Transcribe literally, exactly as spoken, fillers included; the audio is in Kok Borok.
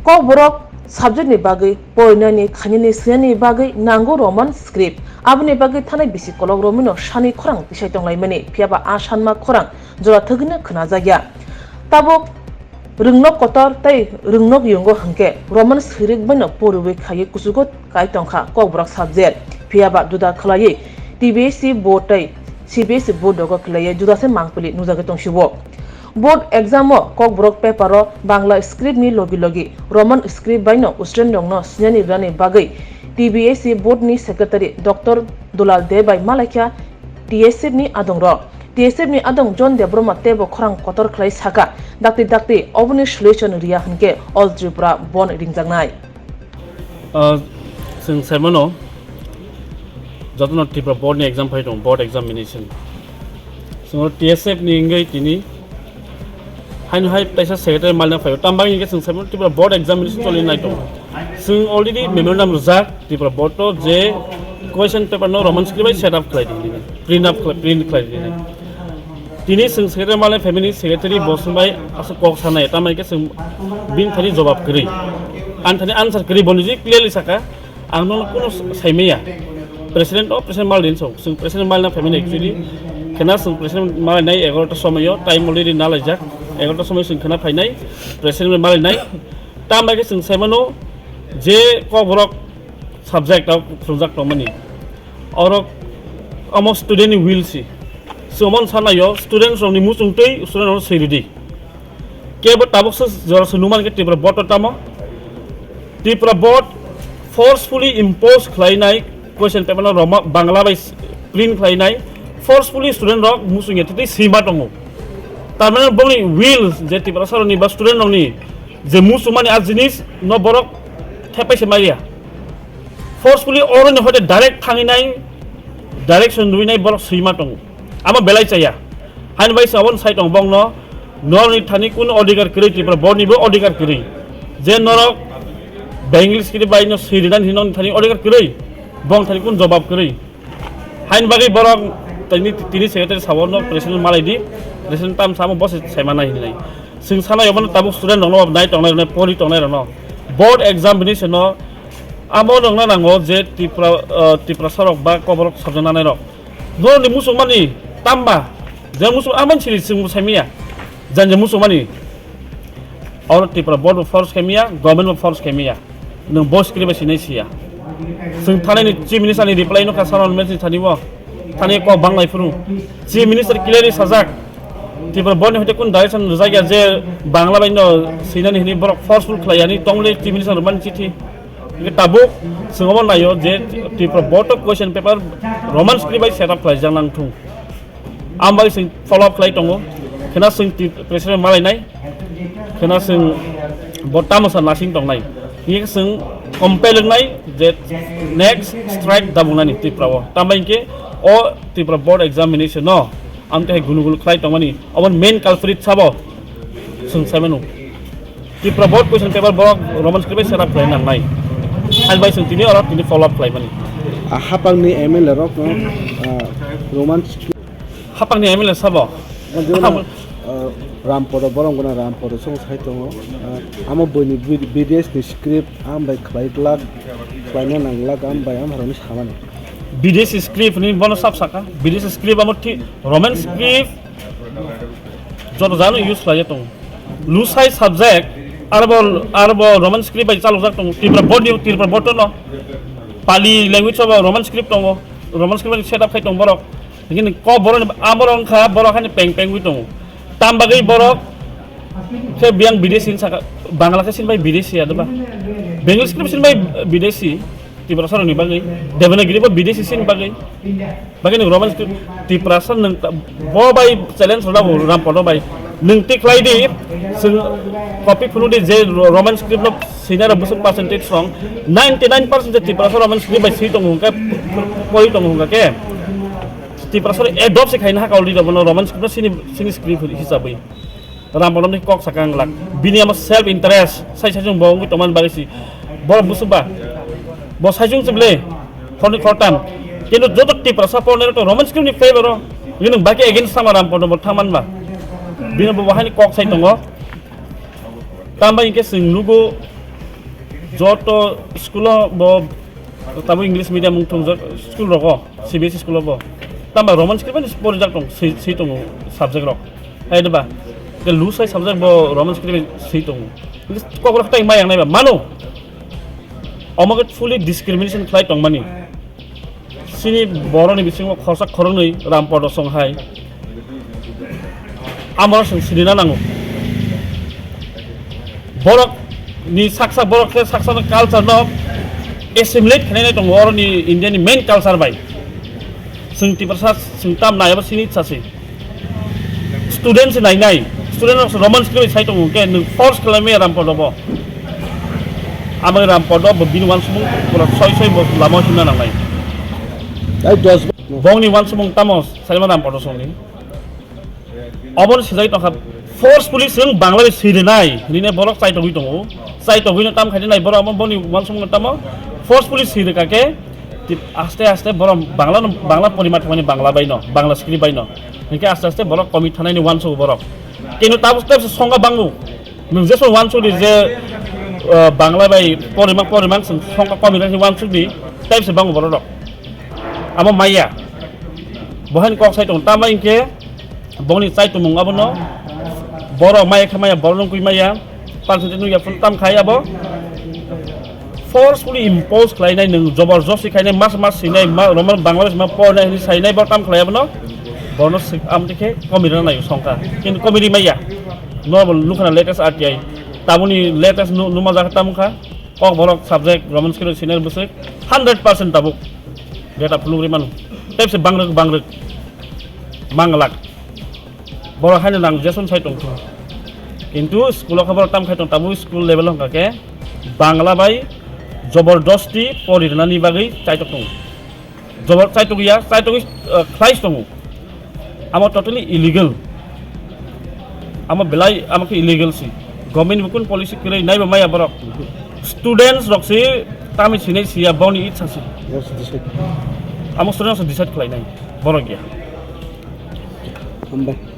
Kokborok subject ni bagwi porinani khainani swngnani bagwi nango Roman script. Aboni bagwi thanai bisi kolok romwino sani khorang tisai tonglaimani, phiyaba a sanma khorang jora thwgwino khwnajakya. Tabuk rwngnok kotor tei rwngnok yungo hwnkhe Roman script baino poriwi khaiwi kuchugo kai tongkha Kokborok subject. Phiyaba juda khwlaiwi T B S C board tei C B S C board dogo khwlaiwi juda se mangpili nujagwi tongsio. Board exam o Kokborok paper o Bangla script ni logi logi Roman script baino student rokno sinani rwnani bagwi T B S C board ni secretary Doctor Dulal Deb bai malaikha T S F ni adongrok. T S F ni adong John Debbarma teibo khorang kotor khlai saka, dakti dakti oboni solution riya hwnkhe All Tripura Bandh ringjaknai. Ah, chwng saimano, jotono Tripura board ni exam phai tongo, board examination. Chwng T S F ni wngwi tini haino hai taisa secretary malna phaio. Tamo bagwi hinkhe chwng saimano Tripura board examination choli nai tongo. Chwng already memorandum rijak Tripura board to je question paper no Roman script bai set up khlai di hinwi, print up khlai, print khlai di hinwi. Tini chwng secretary malai family secretary bo swngbai aswk kok sanai, tamo hinkhe chwng bini thani jobab kwrwi. Ani thani answer kwrwi, bo niji clearly saka, ang nono kuno saimaya. President o president malai din so, chwng president malai na family actually. Khena chwng president malai nai egarota somoyo, time already nalaijak. Egarota somoyo chwng khena phainai, president malai nai. Tamo hinkhe chwng saimano je Kokborok subject o phunjak tongmani. Oro omo student ni will si. Chwng omo sanayo, students rokni muchung twi student rokno swi rwdi. Kebo tabuk se jora se nukmani khe Tripura board to tamo. Tripura board forcefully impose khlainai question paper no Roma, Bangla bai print khlainai, forcefully student rok muchung ya twi sima tongo. Tar mane bongni will je Tripura saroni ba student rokni je muchungmani a jinis no borok thepai se maya. Forcefully oroni hoite direct thanginai, direction rwinai borok swima tongo. Amo belai chaya. Haini bai se aboni sai tongo bongno, norokni thani kun odhikar kwrwi Tripura board nibo odhikar kwrwi. Je norok Bengali script bai no swi rinani hinwi thani odhikar kwrwi, bong thani kun jobab kwrwi. Haini bagwi borok tini, tini secretary sabo no president malai di, president tam samo boss sai manai hinwi. Chwng sanai obono tabuk student rokno nai tongnai rokno, pori tongnai rokno. Board examination no amo rokno nango je Tripura, ah, Tiprasa rok ba Kokborok sabjak nanai rok. Norokni muchungmani tamba, je muchung amani siri chwng saimaya. Jan je muchungmani. Oro Tripura board bo force khaimaya, government bo force khaimaya. Nwng bo script bai sinai siya. Chwng thanai ni Chief Minister ni reply no kha saron message thani bo. Thani kok banglai phuru. Chief Minister clearly sajak. Tripura board ni hoite kun direction rijak ya je Bangla bai no sinani hini borok forceful khlai yani tongmani Chief Minister rwmani chithi. Hingke tabuk chwng omo naio je Tripura board o question paper Roman script bai set up khlaijak nang thung. Ang bai chwng follow up khlai tongo. Khena chwng ti-, president malai nai. Khena chwng bo tamo sa nasing tong nai. Hiye chwng compel wngnai je next strike dabung nani Tripura o. Tamo hinkhe o Tripura board examination no ang tei gunu gunu khlai tongmani. Obo main culprit sabo chwng sai mano. Tripura board question paper borok Roman script bai set up khlai nang nai. Ang bai chwng tini oro tini follow up khlai mani. Ah, hapang ni M L A rok no, ah, Roman Hapangni M L A sabo. Jemon, ah, Rampada, borok gana Rampada song sai tongo. Ah, amo buini B-, B D S ni script, am bai khlai glak, khlaina nang glak, am bai am harani samani. B D S script ni bono sab saka. B D S script amo thi-, Roman script joto jano use khlai tongo. Lusai subject, arbo, arbo Roman script bai chalok jak tongo. Tripura board ni, Tripura board no. Pali language sabo Roman script tongo. Roman script bai set up khai tongo borok. Hingke ni kok borok ni, a borok wngkha, borok hani peng peng wi tongo. Tam bagwi borok khe biyang bidesi hin saka, Bangla khe sin bai bidesi ya doba. Bengali script sin bai bidesi, Tiprasa rokni bagwi. Devanagiri bo bidesi sin bagwi. Bagwi ni Roman script, Tiprasa nwng ta-, bo bai challenge rwna bo Rampada bai. Nwng tik khlai di, chwng copy phunu di je ro-, Roman script no sinai rok bwswk percentage song, ninety nine percent je Tiprasa Roman script bai swi tongo hwnkhe, pori tongo hwnkhe khe. Tiprasa rok adopt se khaina hakha already bono Roman script no sini, sini script hisabwi. Rampada ni kok sakha ang lak. Bini amo self interest, sai sai chwng bo wngwi tongmani bagwi si. Borok bwswk ba? Bo sai chwng chwble, khorni khortam. Kintu joto Tiprasa pornai rok to Roman script ni favor o. Bini baki against sama Rampada bo thangman ba. Bini bo bahai ni kok sai tongo. Tamo hinkhe chwng nugo, Joto school o bo tabo English medium wng thung jat school rogo, C B S E school o bo. Tamba Roman script ni porijak tong, sei, sei tongo subject rok. Hai deba, ke lu sai subject bo Roman script sei tongo. English kok rok tai mai ang nai ba mano. Omo ke fully discrimination khlai tongmani. Chini boroni bisingo khorsa khoroknwi Rampodo song hai. Amoro chwng sinina nango. Borok ni saksa borok khe saksa no culture no assimilate khainai tongo oroni India ni main culture bai. Chwng Tiprasa chwng tam nai abo chini itsa se. Student se nai nai. Student rok se Roman script sai tongo ke nwng force khlai maya Rampodo bo. Amo Rampodo bo bini wansukmung pura soi soi bo lama himna nangnai. Ai dos. Bongni wansukmung tamo saima Rampodo songni. Oboni sijai tongkha forcefully chwng Bangla bai swi rwnai hinwi borok chaitogwi tongo. Chaitogwino tam khaidi nai borok amo boni wansukmung tamo forcefully swi rwkha khe tip-, aste aste borok Bangla no, Bangla porimat thangmani Bangla bai no, Bangla script bai no. Hinkhe aste aste borok komit thanaini wansugo borok. Kino tabuk tabuk songkha bango. Nwng je song wansukdi je, uh, Bangla bai porimak porimak song songkha komit thani wansukdi, tabuk se bango borok rok. Amo maya. Bohan kok sai tong tamo hinkhe bongni chai tongmung abono borok maya khe maya borok nungkui maya. Percentage nungya phun tam khai abo. Forcefully impose khlainai nwng joborjosti khainai mas mas sinai ma Roman Bangladesh ma pornai hinwi sainai bo tam khlai abono. Bono sik am dikhe comedy rok nayo songkha. Kintu comedy maya. Normal nukhana latest R T I. Tabuni latest nu-, numa jakha tamukha. Kok borok subject Roman script senior bwswk hundred percent tabuk. Data phunugri manu. Tepse bangrwk bangrwk. Manglak. Borok haino nang Jason sai tongthu. Kintu school o khe borok tam khai tong tabuk school level hwnkha khe Bangla bai jobordosti pori rwnani bagwi chaitok tongo. Jobor chaitok ya, chaitok, uh, khlai tongo. Amo totally illegal. Amo belai, amo khe illegal si. Government ni bukun policy kwrwi naiba maya borok. Students rok si tamni sinai siya boni itsa si. Yes, decide. Amo students rok decide khlai nai. Borok ya. Hambai.